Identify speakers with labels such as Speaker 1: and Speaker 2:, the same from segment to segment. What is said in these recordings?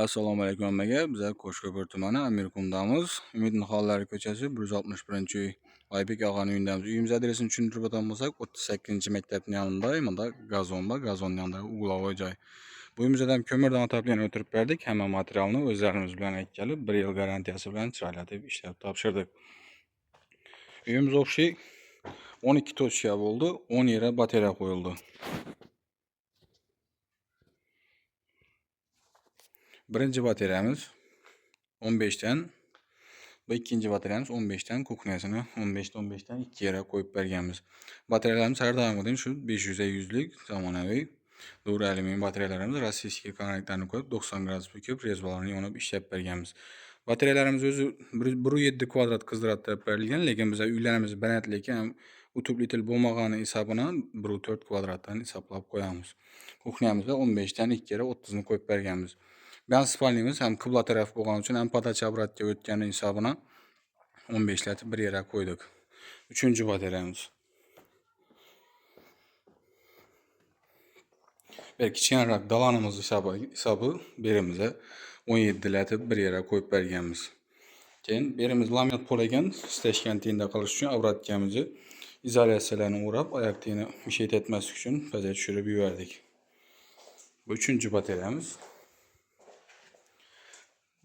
Speaker 1: Assalomu alaykum hammaga. Biz Qo'shko'pir tumani Amirqumdamiz. Umid nihollari ko'chasi 161-uy. Oybek og'aning uyindamiz. Uyimiz adresini tushuntirib o'tgan bo'lsak, 38-maktabning yonida, bunda gazon bor, gazonning yonida угловой joy. Bu uyimizda ham ko'mirdan отопление o'tirib berdik. Hamma materialni o'zlarimiz bilan kelib, 1 yil garantiyasi bilan chiroylatib ishlab topshirdik. Uyimiz общий 12 tochka bo'ldi, 10 yera batareya qo'yildi. Birinchi batareyamiz 15'ten, bu ikkinchi batareyamiz 15'ten, kuxnyasini 15'ten 2 yere qo'yib berganmiz. Batareyalarimiz har doimgidek shu 500'e 100'lük zamonaviy dur alyumin batareyalarimiz, rossiyskiy konnektlarni qo'yib 90 gradus bukib, rezbalarni yonib ishlab berganmiz. Batareyalarimiz o'zi 1,7 kvadrat qizdiradi deb berilgan, lekin biz uylarimiz balandligi ham утеплитель bo'lmagani hisobini 1,4 kvadratdan hisoblab qo'yamiz. Kuxnyamizda 15'ten 2 yere 30'ni qo'yib berganmiz. Ben spalnimiz ham qibla taraf bo'lgani uchun ham podacha обратga o'tgani hisobini 15latib bir yere qo'ydik. 3-chi batareyamiz. Bir kichkinaroq dalanimiz hisobi berimize 17latib bir yere qo'yib berganmiz. Keyin berimiz laminat pol ekan, istashgan tenda qilish uchun обраткamizni izolyatsiyalarni o'rab, oyoq teni mishet etmaslik uchun pastga tushirib yubordik. Bu 3-chi batareyamiz.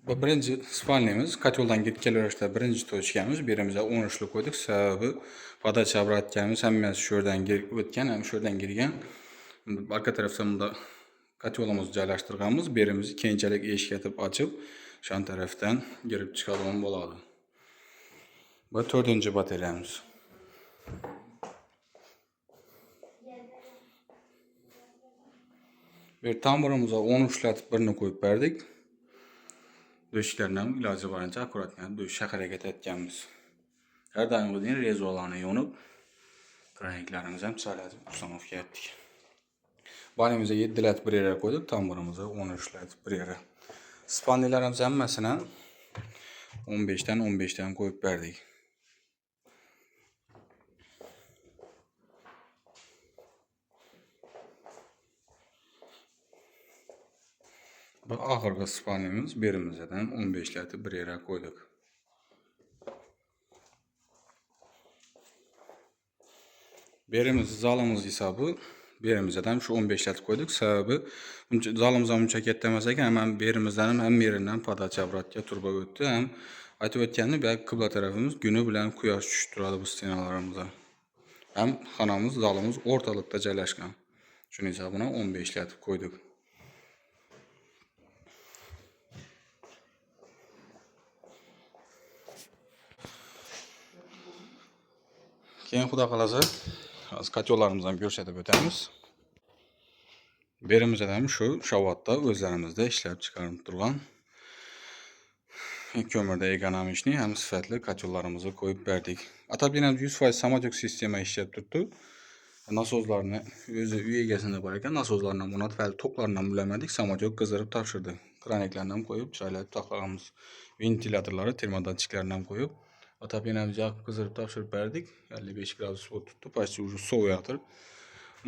Speaker 1: Bu birinchi spalnimiz, koteldan kirib kelaverishda birinchi tochkamiz, berimize 13lik qo'ydik. Sababi podacha обраткamiz hammasi shu yerdan o'tgan, ham shu yerdan kirgan. Arka tarafdan bunda kotelimizni joylashtirganmiz. Berimizni keyinchalik eshik etib ochib, shu tarafdan kirib chiqadigan bo'ladi. Bu 4-chi batareyamiz. Bir tamburimize 13latib birini qo'yib berdik. Döşüklerden ham iloji boricha akkuratно döşüşe harakat etganmiz. Har doimgidek rezvalarni yonib, kraniklarimizni ham chiroylatib установка etdik. Banimize 7 lat bir yere qo'ydik, tamburimize 13 lat bir yere. Spalnilarimiz hammasini 15'ten 15'ten qo'yib berdik. Bu oxirgi spalnimiz berimizdan 15 latib bir yere qo'ydik. Berimiz zalimiz hisobi berimizdan shu 15 latib qo'ydik. Sababi zalimiz ham uncha katta emas ekan, ham berimizdan ham hamma yeridan podacha обратga turba o'tdi. Ham aytib o'tganimdek, bu qibla tarafimiz kuni bilan quyosh tushib turadi bu stенalarimizga. Ham xonamiz, zalimiz o'rtalikda joylashgan. Shuning hisobidan 15 latib qo'ydik. Keyin xudo xolasa hozir kotellarimizni ham ko'rsatib o'tamiz. Berimizda ham shu Shavatda o'zlarimizda ishlab chiqarib turgan ko'mirda ekonomichniy ham sifatli kotellarimizni qo'yib berdik. Отопление 100% samotyok sistema ishlab turibdi. Nasozlarni o'zi uy egasida bor ekan, nasozlarni ham o'rnatib, hali toklarni ham ulamadik, samotyok qizdirib topshirdi. Kraniklarni ham qo'yib, chiroylab taxlaganmiz. Ventilyatorlari, termodatchiklarni ham qo'yib, отоплениemizni yoqib qizdirib topshirib berdik. 55 gradus bo'lib turibdi, почти уже sovuyotir.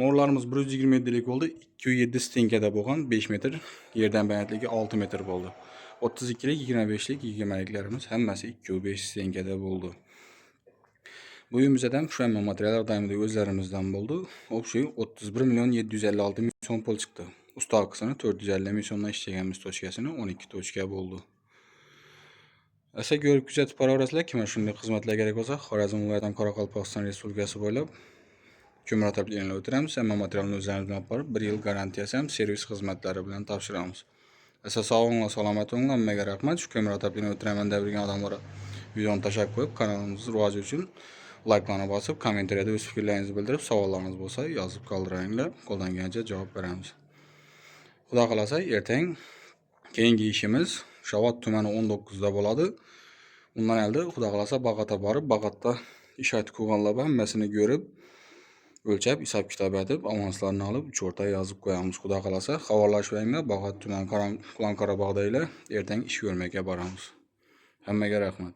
Speaker 1: Mo'rlarimiz 127lik bo'ldi, 2,7 stenkada bo'lgan, 5 metr, yerdan balandligi 6 metr bo'ldi. 32lik, 25lik, 20liklarimiz hammasi 2,5 stenkada bo'ldi. Bu uyimizda ham shu hamma materiallar doimgidek o'zlarimizdan bo'ldi. Общий 31 million 756 ming so'm pul chiqdi. Usta haqisini 450 ming so'mdan ishlaganmiz tochkasini, 12 tochka bo'ldi. Asa ko'rib kuzatib boraverasizlar. Kimga shunday xizmatlar kerak bo'lsa, Xorazm viloyatidan Qoraqalpog'iston Respublikasi bo'ylab ko'mir отоплениеlar o'tiramiz. Hamma materialni o'zlarimiz bilan olib borib, 1 yil garantiyasi ham servis xizmatlari bilan topshiramiz. Asa sog' bo'linglar, salomat bo'linglar. Hammaga rahmat. Shu ko'mir отопление o'tiraman deb yurgan odamlarga videoni tashlab qo'yib, kanalimiz rivoji uchun layklarni bosib, kommentariyada o'z fikrlaringizni bildirib, savollaringiz bo'lsa yozib qoldiringlar. Qo'ldan kelgancha javob beramiz. Xudo xolasa, ertang keyingi ishimiz Shavat tumani 19da bo'ladi. Undan endi xudo xolasa Bag'ata borib, Bag'atda ish aytib qo'yganlar hammasini ko'rib, o'lchab, hisob kitob etib, avanslarni olib, 3 o'rta yozib qo'yamiz. Xudo xolasa, xabarlashvanglar. Bag'at tumani Qulan Qorabog'da ertang ish ko'rmakka boramiz. Hammaga rahmat.